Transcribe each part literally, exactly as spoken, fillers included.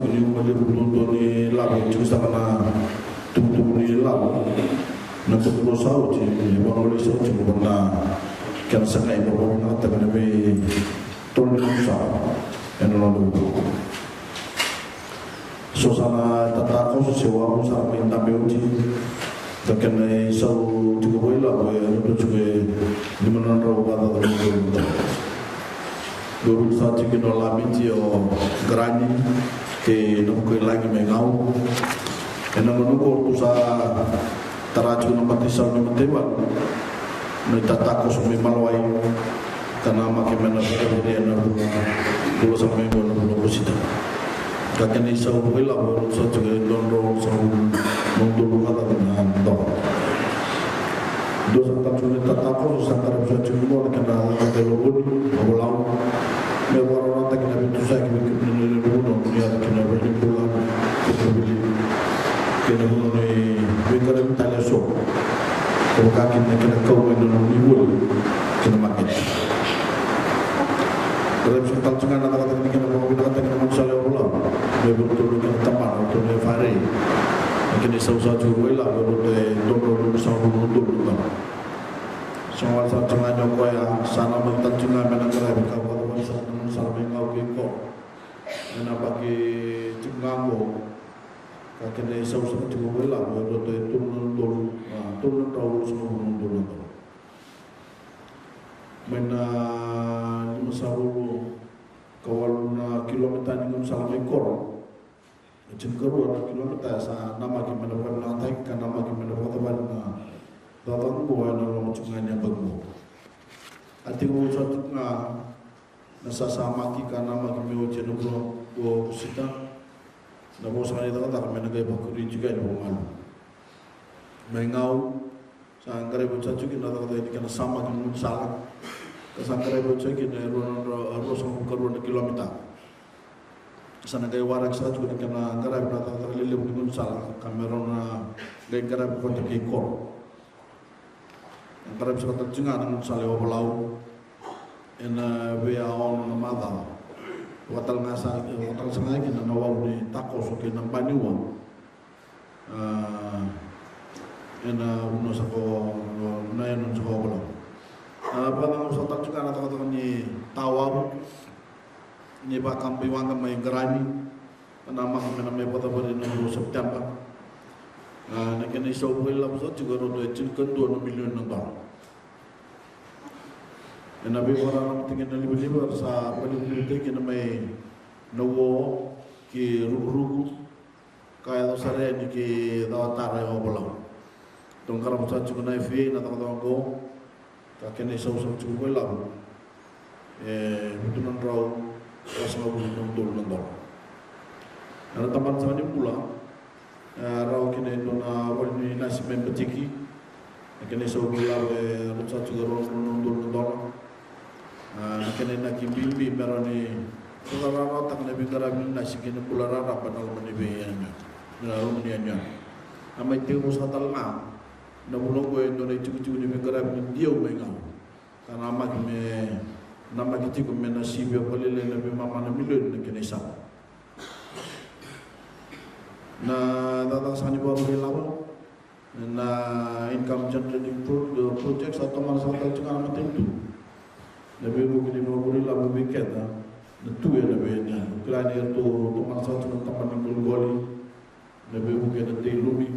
Ni uma levu duadua ni lavo e tiko sara na tukutuku ni lavo na tukutuku sa oti, ni vanua sa oti, ko na kena sagai mo vinakata me na vei tolu ni sa ena loma. So sa na tatakoso se wavu sa mai dabe oti. Ka kena isau tiko vakailavo e lutu tiko e lima na drau vakacaca na drau. Dua sa tiko na lamiti o Garani kei na Vukelagi mai Gau. Ena gauna qo tu sa tara tiko na mataisau ni mataivalu. Na itatakoso mai Malawai ka namaki me na vakaverea na vula, vula sa mai qo na vula Okosita. Ka kena isau vakailavo e sa tiko e dua na drau sa na udolu vakacaca na dola. Dua sa tatu na itatakoso sa tara sa tiko qo na kena cakacaka e lomani o Volau. Me vakarautaki na veitusaki vei kemuni na lewe ni vanua mo ni yaco ki na vale ni bula, ki na vale, ki na vanua ni veiqaravi tale eso. Ka vaka kina na kena kau mai na nomuni voli ki na makete. Raica tale tiko ga na cakacaka ni kena vakavinakataki na gaunisala e Ovalau. Me vei ratou na kena tabana, ratou na F R A. Na kena isau sa tiko vakailavo e ratou e dua na drau ruasagavulu na udolu na dola. Sa wale sa tiko ga ni o koya sa namaki tale tiko ga me na qaravi ka vakacavara sara na gaunisala mai Gau kei Koro ena yabaki tiko ga qo. Ka kena isau sa tiko vakailavo e ratou e tolu na udolu, a, tolu na drau ruasagavulu na udolu na dola. Mai na limasagavulu ka walu na kilomita ni gaunisala mai Koro. E tinikarua na kilomita sa namaki me na vakavinakataki ka namaki me na vakacavari na cakacaka qo ena loma tiko ga ni yabaki qo. A tiko sa tiko ga na sasamaki ka namaki me oti ena vula o Okosita. Na vosa ni cakacaka me na qai vakuri tiko yani vakamalu. Mai Gau, sa qaravi oti sa tiko kina na cakacaka ni kena samaki ni gaunisala. Ka sa qaravi oti sa kina e rua na, rua, ruasagavulu ka rua na kilomita. Sa na qai waraki sa tiko na kena qaravi na cakacaka lelevu ni gaunisala ka me rau na qai qaravi koto kei Koro. Qaravi saka tale tiko ga na gaunisala e Ovalau ena veiyaono na macawa. Vakatale ga sa, vakatale saka ga kina na wavu ni takoso kei na baniwa. A, ena vanua sa ko, na yanuyanu sa ko Ovalau. A, vaka ga sa tale tiko ga na cakacaka ni tawavu ni vakabaiwaqa mai Garani. Ka namaki me na mai vakacavari na vula o Sepiteba. A, na kena isau vakailavo sa tiko e ratou e tinikadua na milioni na dola. Ena veivakararamataki na livaliva era sa vakalivalivataki kina mai na uo ki Rukuruku. Ka yaco sara yani ki Cawatara e Ovalau. Tou qarava sa tiko na F A na cakacaka oqo. Ka kena isau sa tiko vakailavo e vitu na drau ruasagavulu na udolu na dola. Ena tabana saka ni bula, e rawa kina e dua na vale ni nasi mai Batiki. Na kena isau vakailavo e ratou sa tiko e rua na udolu na dola. A, na kena inaki bibi me rawa ni vakararawataka na veiqaravi ni nasi kei na bula raraba ena loma ni veiyanuyanu, na loma ni yanuyanu. A mai tekivu saka tale ga na vula oqo e dua na itikotiko ni veiqaravi ni diau mai Gau. Ka namaki me, namaki tiko me na sivia vakalailai na veimama na milioni na kena isau. Na cakacaka saka ni vakavakailavo, na income generating pro-, project sa tomana saka tale tiko ga na matanitu. Na veivuke ni vakavakailavo vei keda na tu ena veiyanuyanu. Kila ni ratou tomana saka tiko na tabana ni qoliqoli, na veivuke ena teilumi,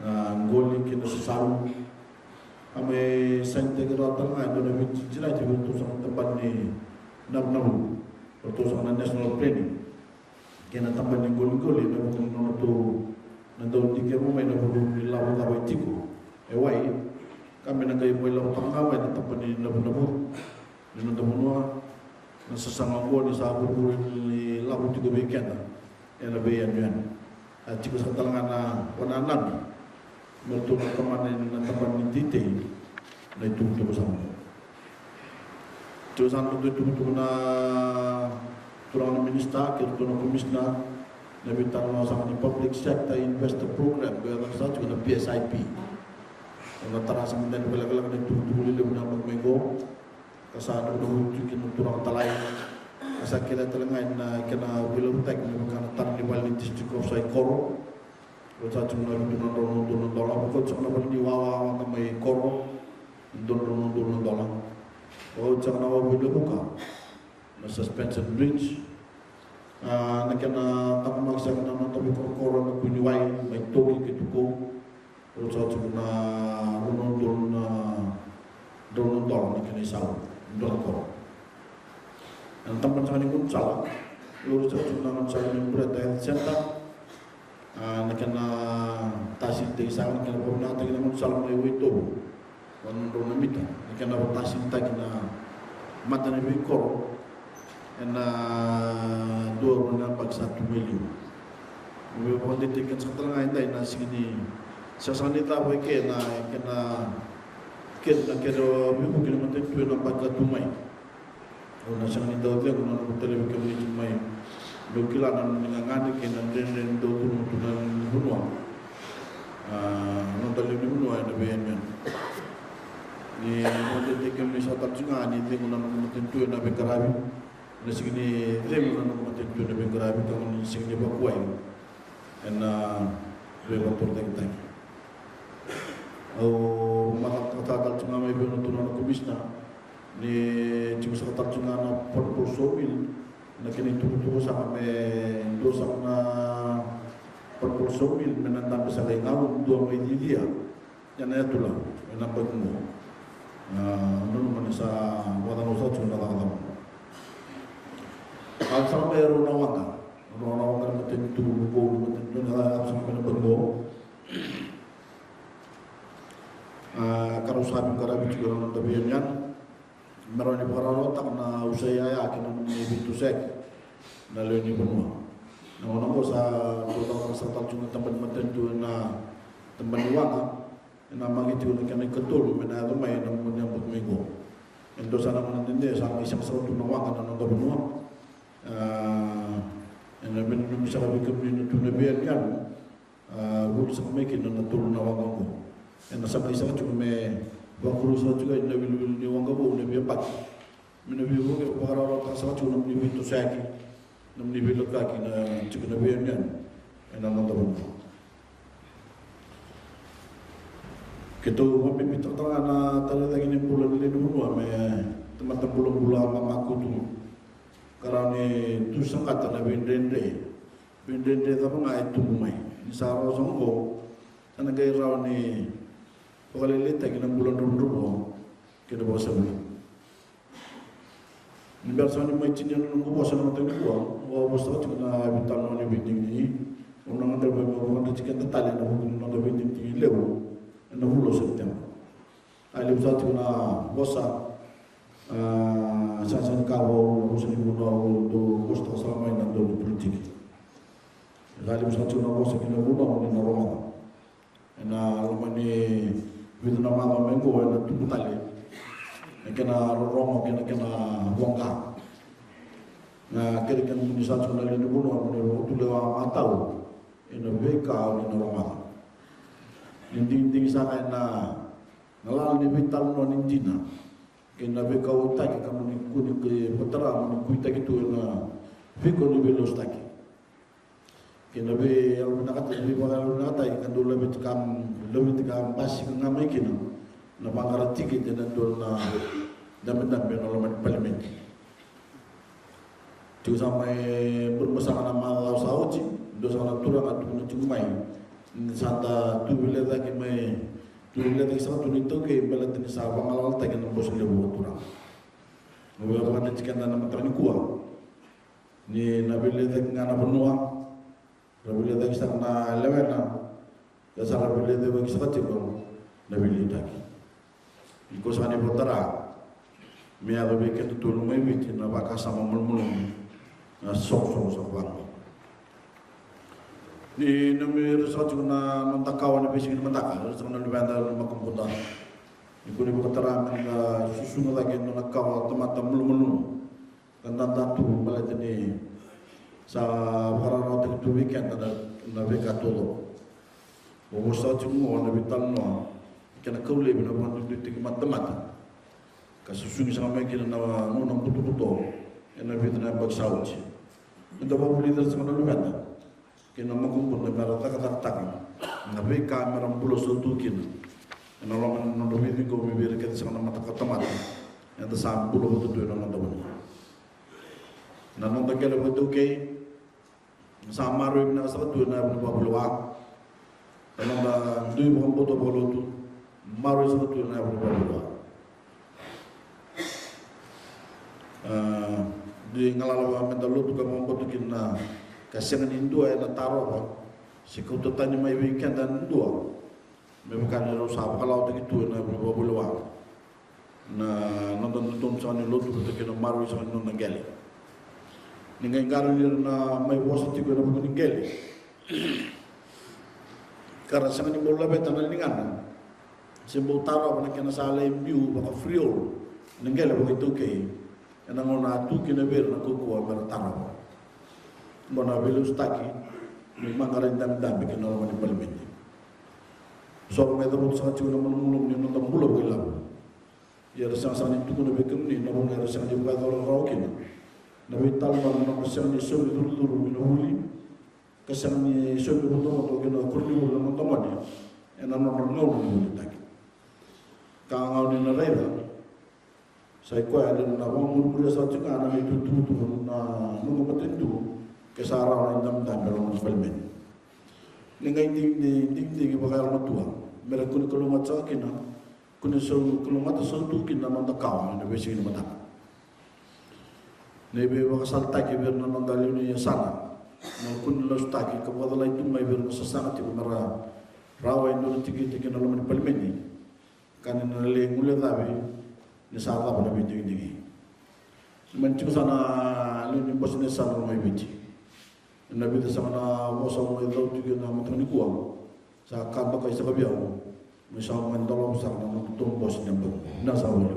na qoli kei na sasalu. A mai sainitaki rawa tale ga e dua na veitinitinaiti vei ratou saka na tabana ni navunavulu, ratou saka na national planning. Kei na tabana ni qoliqoli ena vuku ni nodratou na dau dikevi mai na vuku ni lavo cava e tiko e wai. Ka me na qai vakailavotaka ga mai na tabana ni navunavulu ni noda vanua na sasaga oqo ni sa vurevure ni lavo tiko vei keda ena veiyanuyanu. A tiko saka tale ga na vakanananu me ratou na tomana na tabana ni teitei na itukutuku sa oqo. Tiko saka na ratou itukutuku na turaga na minisita kei ratou na komisina na veitalanoa saka ni Public Sector Investor Program, ko yaca saka tiko na P S I P. Au na tara saka mada ni vakalekaleka na itukutuku lelevu na yabaki mai qo. Ka sa dau na vutu kina na turaga talai. Sa kele tale ga na kena veilavutaki me vaka na tara ni vale ni District of Saikoro. Rau sa tiko na vitu na drau na udolu na dola, vaka tiko na vale ni wawa waqa mai Koro, dua na drau na udolu na dola. Vaka tiko na wawa veilavuka na suspension bridge. A, na kena taqomaki saka na noda veikorokoro na Kuniwai mai Toki kei Tukou. Rau sa tiko na rua na udolu na drau na dola na kena isau, dua na koro. Ena tabana saka ni gaunisala, rau sa tiko na gaunisala ni Bureta Health Centre. A, na kena tasitaki saka na kena vakavinakataki na gaunisala mai Waitovo. Vakadrau na mita na kena vakatasitaki na mata ni veikoro ena dua rua na yabaki sa tu mai liu. Me vakadeitaki keda saka tale ga edai na siga ni sasani cava e ke na kena kena kena veivuke ni matanitu ena yabaki ka tu mai. Au na sega ni dau cegu na noqu talevi kemuni tiko mai. Meu kila na nomuni gagadre kei na dredre ni dau curuma tu na lewe ni vanua. A, noda lewe ni vanua ena veiyanuyanu. Ni noda tei kemuni saka tale tiko ga ni cegu na noqu matanitu ena veiqaravi. Na sega ni cegu na noqu matanitu ena veiqaravi ka moni sega ni vakuai ena veivakatorocaketaki. Au matatataka tale tiko ga mai vei na turaga na komisina ni tiko saka tale tiko ga na Purple Sawmill na kena itukutuku saka me dua saka na Purple Sawmill me na dabe saka i Gau, dua mai Cicia. Ia na yatula ena yabaki qo. A, nanuma ni sa vakacagau saka tiko na cakacaka. A saka me rua na waqa, rua na waqa na matanitu vou, na matanitu na cakacaka saka me na yabaki qo. A, ka rau sa veiqaravi tiko ena noda veiyanuyanu me rawa ni vakarawarawataka na usa iyaya kei na nomuni veitosoyaki na lewe ni vanua. Na gauna oqo sa dau lako saka tale tiko na tabana ni matanitu ena tabana ni waqa, ena maki tiko na kena ikatolu me na yaco mai ena gauna ni yabutu mai qo. E dua saka na gauna dede sa mai sega saka tu na waqa na noda vanua. A, ena veinanumi saka vei kemuni na tu na veiyanuyanu. A, vuli saka mai kina na tolu na waqa oqo. Ena sa mai saka tiko me vakurau saka tiko na iwiliwili ni waqa vou ena veiyabaki. Me na veivuke, vakarawarawataka saka tiko na nomuni veitosoyaki, na nomuni veilakoyaki na tiko na veiyanuyanu ena noda vanua. Keitou vakabibitaka tale ga na taleitaki ni bula ni lewe ni vanua me tamata bulabula mamakutu. Ka rawa ni tu saqata na veidredre. Veidredre cava ga e tubu mai. Ni sa rawa saka oqo, sa na qai rawa ni vakalailaitaki na bula dravudravua kei na vakasavui. Ni bera saka ni mai tinia na noqu vosa ena mataka nikua, au a vosa saka tiko na veitalanoa ni veidigidigi. Au na gadreva meu vakadreti keda tale ena vuku ni noda veidigidigi levu ena vula o Sepiteba. A levu saka tiko na vosa, a, saka saka ni ka vou na vosa ni vunau, au dau vosataka saka mai na dau ni politiki. Sa levu saka tiko na vosa ki na vunau ni na rogoca. Ena loma ni vitu na macawa mai qo ena tubu tale na kena rorogo kei na kena voqa. Na kerekere muni sa tiko na lewe ni vanua moni vakatulewa matau ena veika o ni na rogoca. Ni digidigi saka ena galala ni veitalanoa ni dina kei na veikauwaitaki ka moni kua ni vakatara moni kuitaki tu ena veika o ni veilesuitaki. Kei na veiyalovinakataki, veivakayalovinakataki ka dau laveti ka, laveti ka basika ga mai kina na vaqara tikite ena dua na dabedabe ena loma ni palimedi. Tiko saka mai Burebasaga na macawa sa oti, dua saka na turaga tukuna tiko mai ni sa da tu veilecaki mai, tu veilecaki saka tu na iTaukei baleta ni sa vagalalataki na Bose Levu vakaturaga. Au via vakadreti keda ena mataka nikua. Ni na veilecaki ga na vanua, ra veilecaki saka na lewena, ka sa ra veilecaki saka tiko na veiliutaki. Iko saka ni vakatara me yaco vei keda tu e loma i Viti na vakasama malumalumu, na soqosoqo saka vaqo. Ni nomu ira saka tiko na noda kawa na veisiga ni mataka, ira saka na luveda na makubuda. Ni ko ni vakatara me na susuga cake na nona kawa tamata malumalumu. Ka dada tu baleta ni sa vakarawarawataki tu vei keda na, na veika taucoko. Au vosa tiko qo na veitalanoa kei na kau laivi na vakaduiduitaki matamata. Ka susugi saka mai kina na gauna butobuto Ena vica na yabaki sa oti, eda vakavulica saka na luveda kei na makubuda me ra cakacakataka na veika me ra bula sautu kina ena loma ni nodra veiciqomi vei ira kece saka na mataka tamata eda sa bula vata tu ena noda vanua. Na noda qele vakaitaukei sa maroroi vinaka saka tu ena yavu ni vakavulewa. Na noda dui vakabauta vakalotu maroroi saka tu ena yavu ni vakavulewa. Dui galala vaka meda lotu ka vakabauta kina ka sega ni dua ena tarova se kauta tani mai vei keda e dua me vaka ni rau sa vakalawataki tu ena yavu ni vakavulewa. Na noda dodonu saka ni lotu vata kei na maroroi saka ni noda qele. Ni qai qarauni ira na mai vosa tiko ena vuku ni qele, ka ra sega ni bau laveta na ligana se bau tarova na kena sa lai biu vaka-Freehold na qele vakaitaukei ena gauna a tu kina vei ira na kaukauwa me ra tarova. Oqo na veilesuitaki ni maqara idabedabe ki na loma ni palimedi. So era mai cavuta saka tiko na malumalumu ni noda bula vakailavo. Ia era sega saka ni tukuna vei kemuni na vanua era sega ni vakayacora rawa kina na veitalanoa na nodra sega ni saumi curucuru ni na vuli, ka sega ni saumi vodovodo kei na koronivuli na noda gone ena nodra gauna ni volitaki. Ka gauna ni na raica, sa i koya e dua na vakamurimuria saka tiko ga na veituvatuva na noda matanitu ke sa rawa na idabedabe e loma ni palimedi. Ni qai digidigi, digidigi vakayalomatua me ra kune kalougata saka kina, kune sau kalougata sautu kina na noda kawa ena veisiga ni mataka. Ni veivakasalataki vei ira na noda lewe ni yasana na kune lasutaki ka vakacalai tu mai vei ira na sasaga tiko me ra rawa e dua na tikite ki na loma ni palimedi. Ka ni na lai guilecavi ni sa cava na veidigidigi. Ni mani tiko saka na lewe ni bose ni yasana mai Viti. Ena vica saka na vosa au mai cau tiko ena mataka nikua, sa ka dokai saka vei au me sa mai dolava saka na nodatou bose ni yabaki. Na sa vale.